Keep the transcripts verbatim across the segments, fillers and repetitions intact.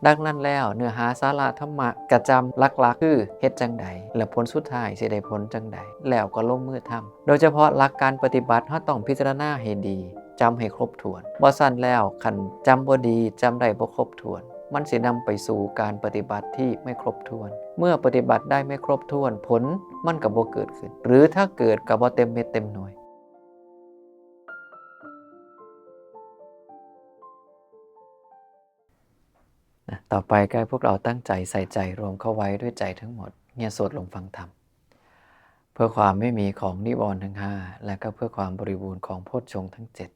ดังนั้นแล้วเนื้อหาสาระธรรมะกระจำหลักๆคือเฮ็ดจั่งใด และผลสุดท้ายสิได้ผลจั่งใด แล้วก็ลงมือทำ โดยเฉพาะหลักการปฏิบัติ เราต้องพิจารณาให้ดี จำให้ครบถ้วน บ่ซั้นแล้วคันจำบ่ดี จำได้บ่ครบถ้วน มันสินำไปสู่การปฏิบัติที่ไม่ครบถ้วน เมื่อปฏิบัติได้ไม่ครบถ้วน ผลมันก็บ่เกิดขึ้น หรือถ้าเกิดก็บ่เต็มเม็ดเต็มหน่วย นะ ต่อไปก็ให้พวกเราตั้งใจใส่ใจรวมเข้าไว้ด้วยใจทั้งหมด เงี่ยสวดลงฟังธรรม เพื่อความไม่มีของนิวรณ์ทั้งห้า และก็เพื่อความบริบูรณ์ของโพชฌงค์ทั้งเจ็ด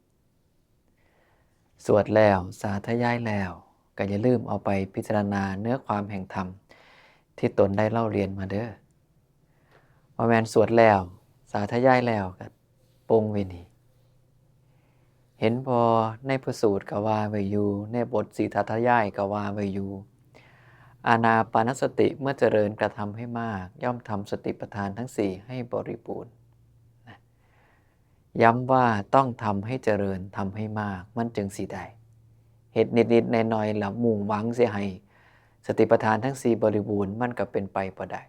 สวดแล้ว สาธยายแล้ว ก็อย่าลืมเอาไปพิจารณาเนื้อความแห่งธรรมที่ตนได้เล่าเรียนมาเด้อ ว่าแม่นสวดแล้ว สาธยายแล้วก็ปลงไว้นี่ เห็นบ่ ในพระสูตรก็ว่าไว้อยู่ ในบทสิทธาทยายก็ว่าไว้อยู่ อานาปานสติเมื่อเจริญกระทำให้มาก ย่อมทำสติปัฏฐานทั้งสี่ให้บริบูรณ์ นะ ย้ำว่าต้องทำให้เจริญ ทำให้มาก มันจึงสิได้ เฮ็ดนิดๆหน่อยๆ แล้วมุ่งหวังสิให้สติปัฏฐานทั้งสี่บริบูรณ์ มันก็เป็นไปบ่ได้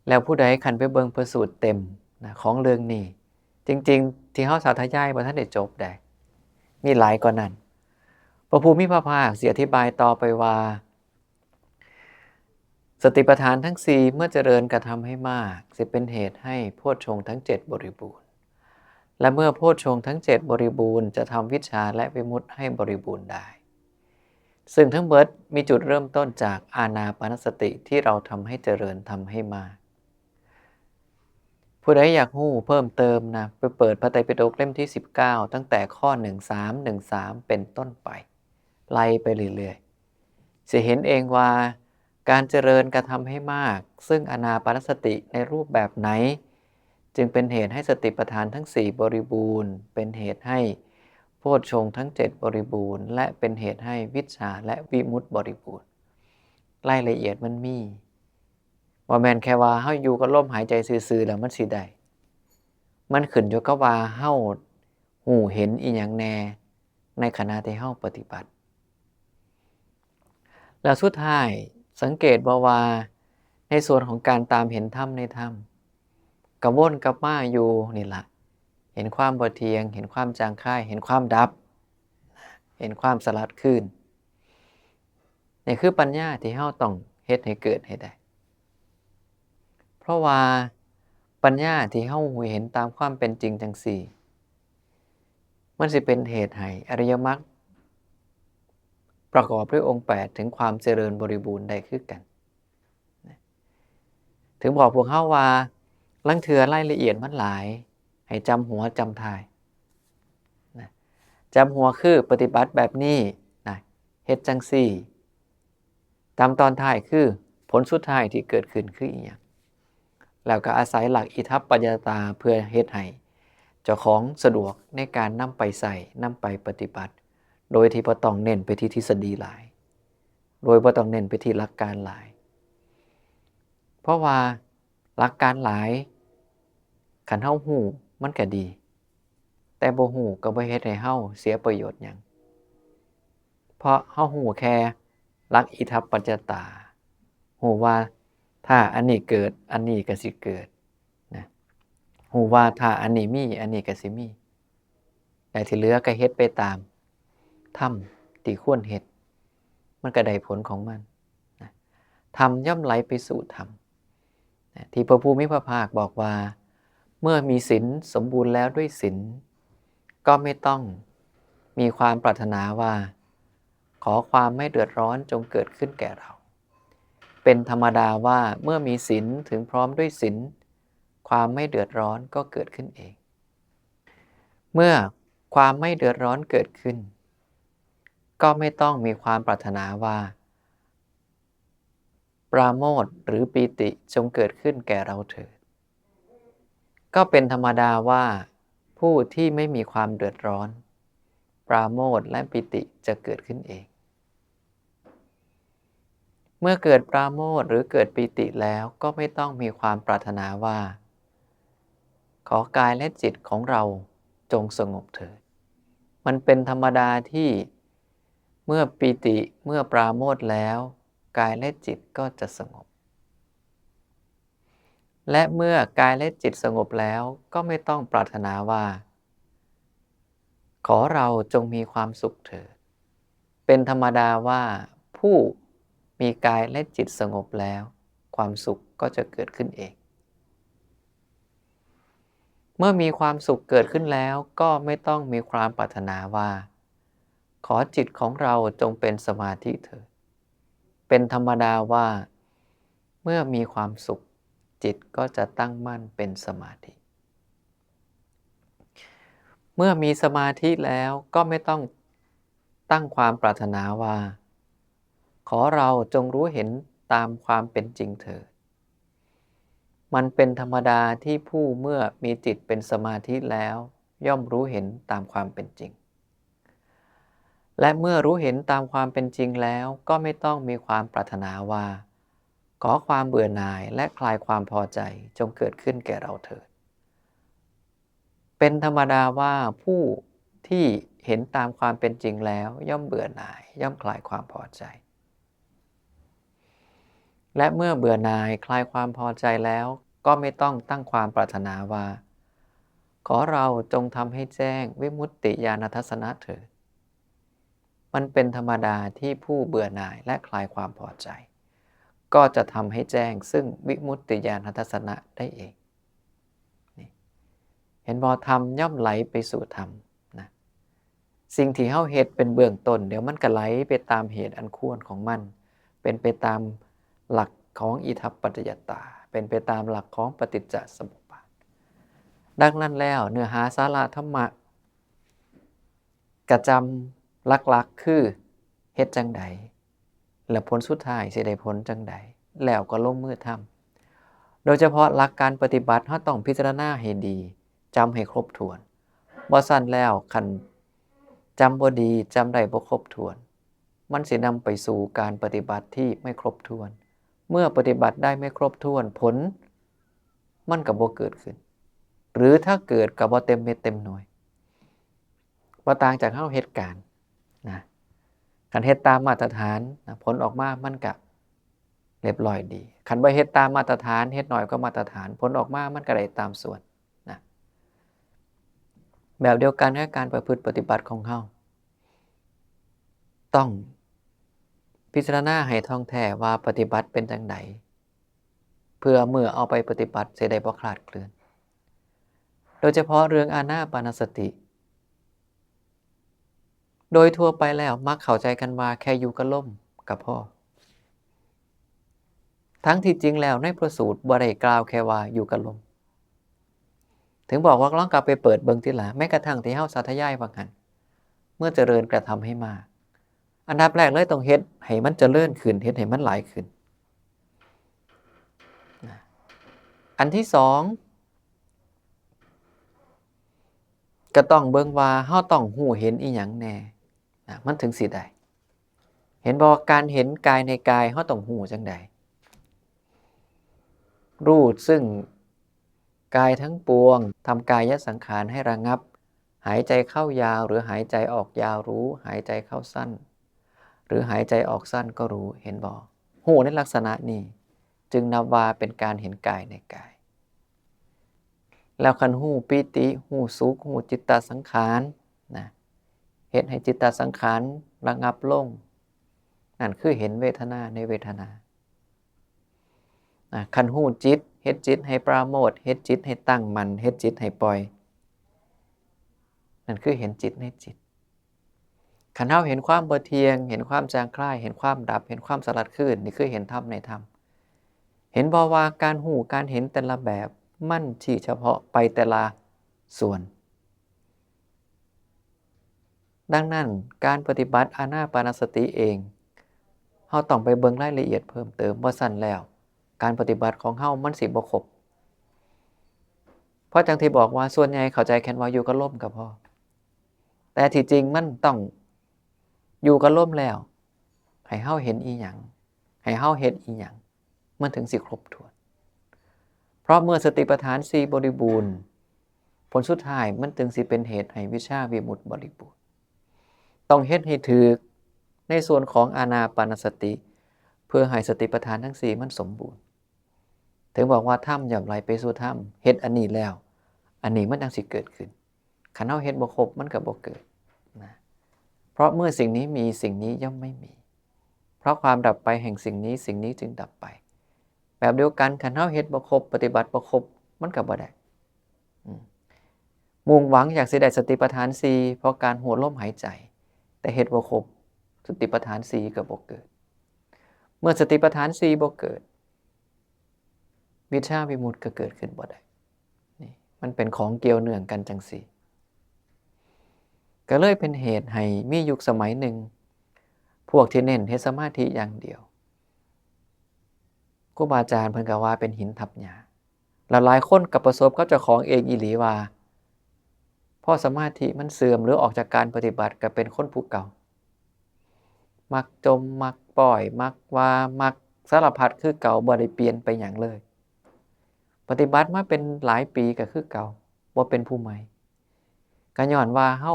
แล้วผู้ใดคันไปเบิ่งพระสูตรเต็มนะ ของเรื่องนี้ จริงๆ ที่เฮาสาธยายบ่ทันได้จบได้ มีหลายกว่านั้น พระผู้มีพระภาคสิอธิบายต่อไปว่า สติปัฏฐานทั้งสี่เมื่อเจริญกระทำให้มาก สิเป็นเหตุให้โพชฌงค์ทั้งเจ็ดบริบูรณ์ และเมื่อโพชฌงค์ทั้งเจ็ดบริบูรณ์ จะทำวิชชาและวิมุตติให้บริบูรณ์ได้ ซึ่งทั้งเบิดมีจุดเริ่มต้นจากอานาปานสติที่เราทำให้เจริญ ทำให้มาก ผู้ใดอยากรู้เพิ่มเติมนะ ไปเปิดพระไตรปิฎกเล่มที่สิบเก้า ตั้งแต่ข้อหนึ่งสาม หนึ่งสาม เป็นต้นไป ไล่ไปเรื่อยๆ สิเห็นเองว่าการเจริญกระทำให้มาก ซึ่งอานาปานสติในรูปแบบไหน จึงเป็นเหตุให้สติปัฏฐานทั้งสี่บริบูรณ์ เป็นเหตุให้โพชฌงค์ทั้งเจ็ดบริบูรณ์ และเป็นเหตุให้วิชชาและวิมุตติบริบูรณ์ รายละเอียดมันมี บ่แม่นแค่ว่าเฮาอยู่กับลมหายใจซื่อๆ แล้วมันสิได้ มันขึ้นอยู่กับว่าเฮาฮู้เห็นอิหยังแน่ในขณะที่เฮาปฏิบัติ แล้วสุดท้ายสังเกตบ่ว่าในส่วนของการตามเห็นธรรมในธรรม กระวนกลับมาอยู่นี่ล่ะ เห็นความบ่เที่ยง เห็นความจางคาย เห็นความดับ เห็นความสลัดคืน นี่คือปัญญาที่เฮาต้องเฮ็ดให้เกิดให้ได้ เพราะว่าปัญญาที่เฮาฮู้เห็นตามความเป็นจริงจังซี่ มันสิเป็นเหตุให้อริยมรรคประกอบด้วยองค์แปดถึงความเจริญบริบูรณ์ได้คือกัน ถึงบอกพวกเฮาว่าลางเทื่อรายละเอียดมันหลาย ให้จำหัวจำท้ายนะ จำหัวคือปฏิบัติแบบนี้นะ เฮ็ดจังซี่ ตามตอนท้ายคือผลสุดท้ายที่เกิดขึ้นคืออีหยัง แล้วก็อาศัยหลักอิทัปปัจจยตาเพื่อเฮ็ดให้เจ้าของสะดวกในการนำไปใช้ นำไปปฏิบัติ โดยที่บ่ต้องเน้นไปที่ทฤษฎีหลาย โดยบ่ต้องเน้นไปที่หลักการหลาย เพราะว่าหลักการหลาย คันเฮาฮู้มันก็ดี แต่บ่ฮู้ก็บ่เฮ็ดให้เฮาเสียประโยชน์หยัง เพราะเฮาฮู้แค่หลักอิทัปปัจจยตา ฮู้ว่าถ้าอันนี้เกิด อันนี้ก็สิเกิดนะ ฮู้ว่าถ้าอันนี้มี อันนี้ก็สิมี และที่เหลือก็เฮ็ดไปตามธรรมที่ควรเฮ็ด มันก็ได้ผลของมันนะ ธรรมย่อมไหลไปสู่ธรรมนะ ที่พระผู้มีพระภาคบอกว่า เมื่อมีศีลสมบูรณ์แล้วด้วยศีล ก็ไม่ต้องมีความปรารถนาว่า ขอความไม่เดือดร้อนจงเกิดขึ้นแก่เรา เป็นธรรมดาว่าเมื่อมีศีลถึงพร้อมด้วยศีล ความไม่เดือดร้อนก็เกิดขึ้นเอง เมื่อความไม่เดือดร้อนเกิดขึ้น ก็ไม่ต้องมีความปรารถนาว่า ปราโมทย์หรือปีติจงเกิดขึ้นแก่เราเถิด ก็เป็นธรรมดาว่าผู้ที่ไม่มีความเดือดร้อน ปราโมทย์และปีติจะเกิดขึ้นเอง เมื่อเกิดปราโมทย์หรือเกิดปีติแล้วก็ไม่ต้องมีความปรารถนาว่า ขอกายและจิตของเราจงสงบเถิด มันเป็นธรรมดาที่ เมื่อปีติ เมื่อปราโมทย์แล้ว กายและจิตก็จะสงบ และเมื่อกายและจิตสงบแล้ว ก็ไม่ต้องปรารถนาว่า ขอเราจงมีความสุขเถิด เป็นธรรมดาว่าผู้มีกายและจิตสงบแล้ว ความสุขก็จะเกิดขึ้นเอง เมื่อมีความสุขเกิดขึ้นแล้ว ก็ไม่ต้องมีความปรารถนาว่า ขอจิตของเราจงเป็นสมาธิเถิด เป็นธรรมดาว่า เมื่อมีความสุข จิตก็จะตั้งมั่นเป็นสมาธิ เมื่อมีสมาธิแล้วก็ไม่ต้องตั้งความปรารถนาว่า ขอเราจงรู้เห็นตามความเป็นจริงเถิด มันเป็นธรรมดาที่ผู้เมื่อมีจิตเป็นสมาธิแล้ว ย่อมรู้เห็นตามความเป็นจริง และเมื่อรู้เห็นตามความเป็นจริงแล้ว ก็ไม่ต้องมีความปรารถนาว่า ขอความเบื่อหน่ายและคลายความพอใจจงเกิดขึ้นแก่เราเถิด เป็นธรรมดาว่าผู้ที่เห็นตามความเป็นจริงแล้ว ย่อมเบื่อหน่าย ย่อมคลายความพอใจ และเมื่อเบื่อหน่ายคลายความพอใจแล้ว ก็ไม่ต้องตั้งความปรารถนาว่า ขอเราจงทำให้แจ้งวิมุตติญาณทัศนะเถิด มันเป็นธรรมดาที่ผู้เบื่อหน่ายและคลายความพอใจ ก็จะทำให้แจ้งซึ่งวิมุตติญาณทัศนะได้เอง นี่ เห็นบ่ ธรรมย่อมไหลไปสู่ธรรมนะ สิ่งที่เฮาเฮ็ดเป็นเบื้องต้น เดี๋ยวมันก็ไหลไปตามเหตุอันควรของมัน เป็นไปตามหลักของอิทัปปัจจยตา เป็นไปตามหลักของปฏิจจสมุปบาท ดังนั้นแล้วเนื้อหาสาระธรรมะ กระจำหลักๆ คือเฮ็ดจั่งใด และผลสุดท้ายสิได้ผลจั่งใด แล้วก็ลงมือทำ โดยเฉพาะหลักการปฏิบัติ เราต้องพิจารณาให้ดี จำให้ครบถ้วน บ่ซั้นแล้วคันจำบ่ดี จำได้บ่ครบถ้วน มันสินำไปสู่การปฏิบัติที่ไม่ครบถ้วน เมื่อปฏิบัติได้ไม่ครบถ้วน ผลมันก็บ่เกิดขึ้น หรือถ้าเกิดก็บ่เต็มเม็ดเต็มหน่วย บ่ต่างจากเฮาเฮ็ดการนะ คันเฮ็ดตามมาตรฐานนะ ผลออกมามันก็เรียบร้อยดี คันบ่เฮ็ดตามมาตรฐาน เฮ็ดน้อยกว่ามาตรฐาน ผลออกมามันก็ได้ตามส่วนนะ แบบเดียวกันกับการประพฤติปฏิบัติของเฮา ต้องพิจารณาให้ท่องแท้ว่าปฏิบัติเป็นจั่งใด เพื่อเมื่อเอาไปปฏิบัติสิได้บ่คลาดเคลื่อน โดยเฉพาะเรื่องอานาปานสติ โดยทั่วไปแล้วมักเข้าใจกันว่าแค่อยู่กับลมก็พอ ทั้งที่จริงแล้วในพระสูตรบ่ได้กล่าวแค่ว่าอยู่กับลม ถึงบอกว่าลองกลับไปเปิดเบิ่งติล่ะ แม้กระทั่งที่เฮาสาธยายว่าหั่น เมื่อเจริญกระทำให้มาก อันดับแรกเลยต้องเฮ็ดให้มันเจริญขึ้น เฮ็ดให้มันหลายขึ้นนะ อันที่สอง ก็ต้องเบิ่งว่าเฮาต้องรู้เห็นอีหยังแน่นะ มันถึงสิได้ เห็นบ่ การเห็นกายในกาย เฮาต้องรู้จั่งใด รู้ซึ่งกายทั้งปวง ทำกายสังขารให้ระงับ หายใจเข้ายาวหรือหายใจออกยาวรู้ หายใจเข้าสั้น หรือหายใจออกสั้นก็รู้ เห็นบ่ รู้ในลักษณะนี้ จึงนับว่าเป็นการเห็นกายในกาย แล้วคันรู้ปีติ รู้สุข รู้จิตตสังขารนะ เฮ็ดให้จิตตสังขารระงับลง นั่นคือเห็นเวทนาในเวทนานะ คันรู้จิต เฮ็ดจิตให้ปราโมทย์ เฮ็ดจิตให้ตั้งมั่น เฮ็ดจิตให้ปล่อย นั่นคือเห็นจิตในจิต คันเฮาเห็นความบ่เที่ยง เห็นความจางคลาย เห็นความดับ เห็นความสลัดคืน นี่คือเห็นธรรมในธรรม เห็นบ่ว่าการรู้การเห็นแต่ละแบบ มันชี้เฉพาะไปแต่ละส่วน ดังนั้นการปฏิบัติอานาปานสติเอง เฮาต้องไปเบิ่งรายละเอียดเพิ่มเติม บ่ซั้นแล้ว การปฏิบัติของเฮามันสิบ่ครบ เพราะจั่งที่บอกว่าส่วนใหญ่เข้าใจแค่ว่าอยู่กับลมก็พอ แต่ที่จริงมันต้องอยู่กับลมแล้ว ให้เฮาเห็นอีหยัง ให้เฮาเฮ็ดอีหยัง มันถึงสิครบถ้วน เพราะเมื่อสติปัฏฐานสี่บริบูรณ์ ผลสุดท้ายมันถึงสิเป็นเหตุให้วิชาวิมุตติบริบูรณ์ ต้องเฮ็ดให้ถูก ในส่วนของอานาปานสติ เพื่อให้สติปัฏฐานทั้งสี่มันสมบูรณ์ ถึงบอกว่าธรรมย่อมไหลไปสู่ธรรม เฮ็ดอันนี้แล้ว อันนี้มันจั่งสิเกิดขึ้น คันเฮาเฮ็ดบ่ครบมันก็บ่เกิดนะ เพราะเมื่อสิ่งนี้มีสิ่งนี้ย่อมไม่มี เพราะความดับไปแห่งสิ่งนี้สิ่งนี้จึงดับไป แบบเดียวกันคันเฮาเฮ็ดบ่ครบ ปฏิบัติบ่ครบมันก็บ่ได้ อืม มุ่งหวังอยากสิได้สติปัฏฐานสี่เพราะการฮู้ลมหายใจ แต่เฮ็ดบ่ครบ สติปัฏฐานสี่ก็บ่เกิด เมื่อสติปัฏฐานสี่บ่เกิด วิชชาวิมุตติก็เกิดขึ้นบ่ได้ นี่มันเป็นของเกี่ยวเนื่องกันจั่งซี้ ก็เลยเป็นเหตุให้มียุคสมัยหนึ่ง พวกที่เน้นเฮ็ดสมาธิอย่างเดียว ครูบาอาจารย์เพิ่นก็ว่าเป็นหินทับหญ้า แล้วหลายคนก็ประสบกับเจ้าของเองอีหลีว่า พอสมาธิมันเสื่อมหรือออกจากการปฏิบัติก็เป็นคนผู้เก่า มักจม มักป้อย มักว่า มักสารพัดคือเก่า บ่ได้เปลี่ยนไปหยังเลย ปฏิบัติมาเป็นหลายปีก็คือเก่า บ่เป็นผู้ใหม่ ก็ย้อนว่าเฮา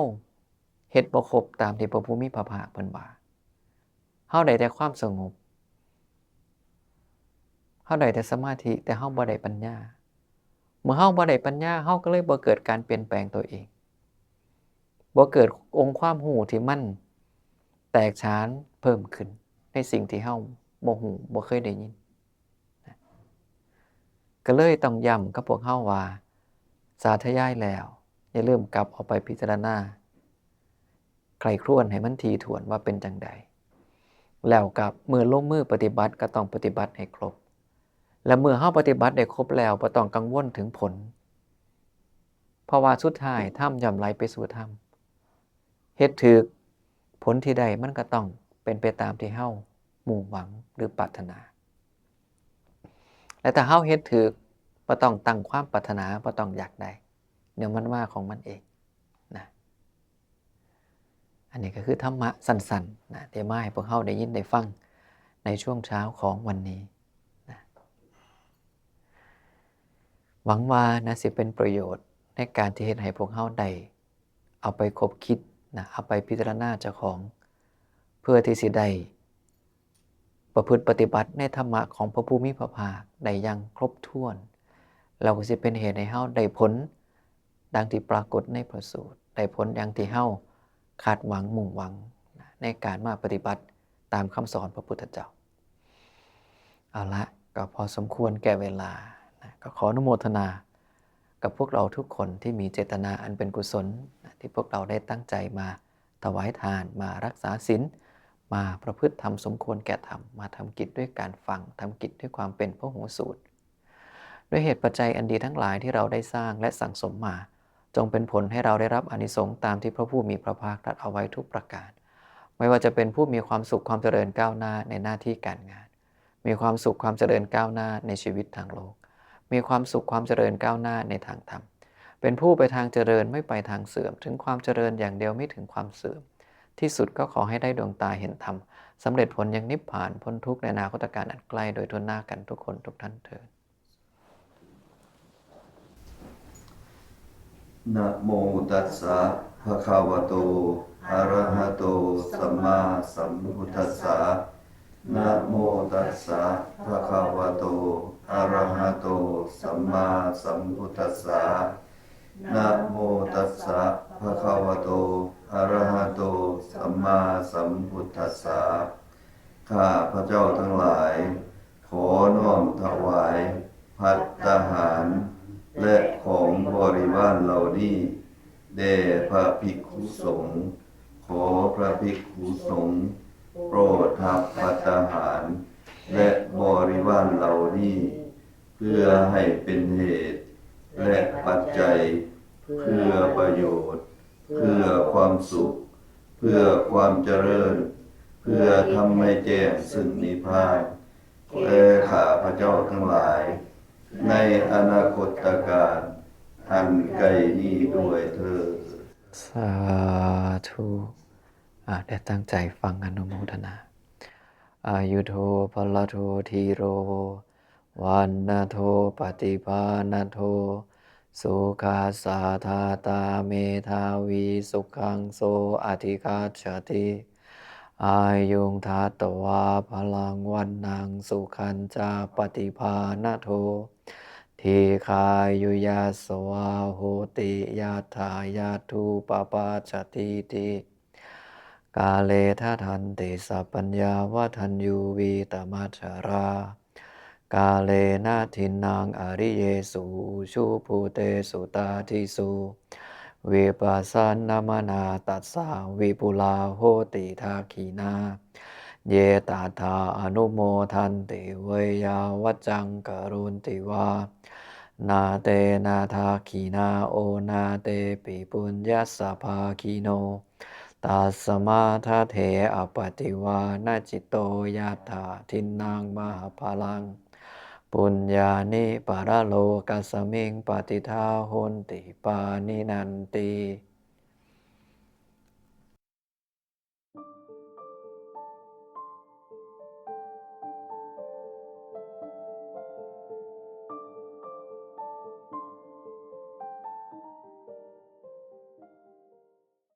เฮ็ดบ่ครบตามที่พระผู้มีพระภาคเพิ่นว่า เฮาได้แต่ความสงบ เฮาได้แต่สมาธิ แต่เฮาบ่ได้ปัญญา เมื่อเฮาบ่ได้ปัญญา เฮาก็เลยบ่เกิดการเปลี่ยนแปลงตัวเอง บ่เกิดองค์ความรู้ที่มันแตกฉานเพิ่มขึ้นในสิ่งที่เฮาบ่รู้ บ่เคยได้ยิน ก็เลยต้องย้ำกับพวกเฮาว่า สาธยายแล้ว อย่าลืมกลับเอาไปพิจารณา ใคร่ครวญให้มันถี่ถ้วนว่าเป็นจั่งใด แล้วก็เมื่อลงมือปฏิบัติก็ต้องปฏิบัติให้ครบ และเมื่อเฮาปฏิบัติได้ครบแล้ว บ่ต้องกังวลถึงผล เพราะว่าสุดท้ายธรรมย่อมไหลไปสู่ธรรม เฮ็ดถูก ผลที่ได้มันก็ต้องเป็นไปตามที่เฮามุ่งหวังหรือปรารถนา และถ้าเฮาเฮ็ดถูก บ่ต้องตั้งความปรารถนา บ่ต้องอยากได้ เดี๋ยวมันมาของมันเองนะ อันนี้ก็คือธรรมะสั้นๆนะ ที่มาให้พวกเฮาได้ยินได้ฟังในช่วงเช้าของวันนี้นะ หวังว่านะ สิเป็นประโยชน์ในการที่เฮ็ดให้พวกเฮาได้เอาไปคบคิดนะ เอาไปพิจารณาเจ้าของ เพื่อที่สิได้ประพฤติปฏิบัติในธรรมะของพระผู้มีพระภาคได้อย่างครบถ้วน แล้วก็สิเป็นเหตุให้เฮาได้ผลดังที่ปรากฏในพระสูตร ได้ผลอย่างที่เฮาคาดหวังมุ่งหวังนะ ในการมาปฏิบัติตามคำสอนพระพุทธเจ้า เอาละ ก็พอสมควรแก่เวลานะ ก็ขออนุโมทนากับพวกเราทุกคนที่มีเจตนาอันเป็นกุศลนะ ที่พวกเราได้ตั้งใจมาถวายทาน มารักษาศีล มาประพฤติธรรมสมควรแก่ธรรม มาทำกิจด้วยการฟัง ทำกิจด้วยความเป็นพหูสูตร ด้วยเหตุปัจจัยอันดีทั้งหลายที่เราได้สร้างและสั่งสมมา จงเป็นผลให้เราได้รับอานิสงส์ตามที่พระผู้มีพระภาคตรัสเอาไว้ทุกประการ ไม่ว่าจะเป็นผู้มีความสุขความเจริญก้าวหน้าในหน้าที่การงาน มีความสุขความเจริญก้าวหน้าในชีวิตทางโลก มีความสุขความเจริญก้าวหน้าในทางธรรม เป็นผู้ไปทางเจริญไม่ไปทางเสื่อม ถึงความเจริญอย่างเดียวไม่ถึงความเสื่อม ที่สุดก็ขอให้ได้ดวงตาเห็นธรรม สำเร็จผลยังนิพพาน พ้นทุกข์ในอนาคตกาลอันใกล้โดยทั่วหน้ากันทุกคนทุกท่านเทอญ Namo tassa bhagavato arahato sammāsambuddhassa. Namo tassa bhagavato arahato sammāsambuddhassa. Namo tassa bhagavato arahato sammāsambuddhassa. ข้าพเจ้าทั้งหลาย ขอน้อมถวายภัตตาหาร และของบริวารเหล่านี้ แด่พระภิกขุสงฆ์ ขอพระภิกขุสงฆ์โปรดรับภัตตาหาร และบริวารเหล่านี้ เพื่อให้เป็นเหตุ และปัจจัย เพื่อประโยชน์ เพื่อความสุข เพื่อความเจริญ เพื่อทำให้แจ้งซึ่งนิพพาน แก่ข้าพเจ้าทั้งหลาย ในอนาคตกาลอันใกล้นี้ด้วยเทอญ สาธุ อ่า ได้ตั้งใจฟังอนุโมทนา อายุโทพลโทธีโร วันโทปฏิภาณโท สุขัสสะทาตาเมธาวี สุขังโสอธิคัจฉติ อายุงทัตวาพลังวัณณังสุขัญจะปฏิภาณโท ทีคายุยาสวาโหติยัตถายัตถุปปาชติติ กาเลทัทันติสัพพัญญาวัฒนยูวีตมัชรากาเลนะทินนังอริเยสุอุชุภูเตสุตาทิสุ วิปัสสนมนาตัสสาวิปุลาโหติทักขินา เยตัตถาอนุโมทันติเวยาวัจจังกรุณติวา นาเตนะทักขินาโอนาเตปิปุญญสสภาคิโน ตัสมาทัตเถอปติวานะจิตโตยัตถาทินนังมหาพลัง ปุญญานิปรโลกัสมิงปฏิทาโหนติปานินันติ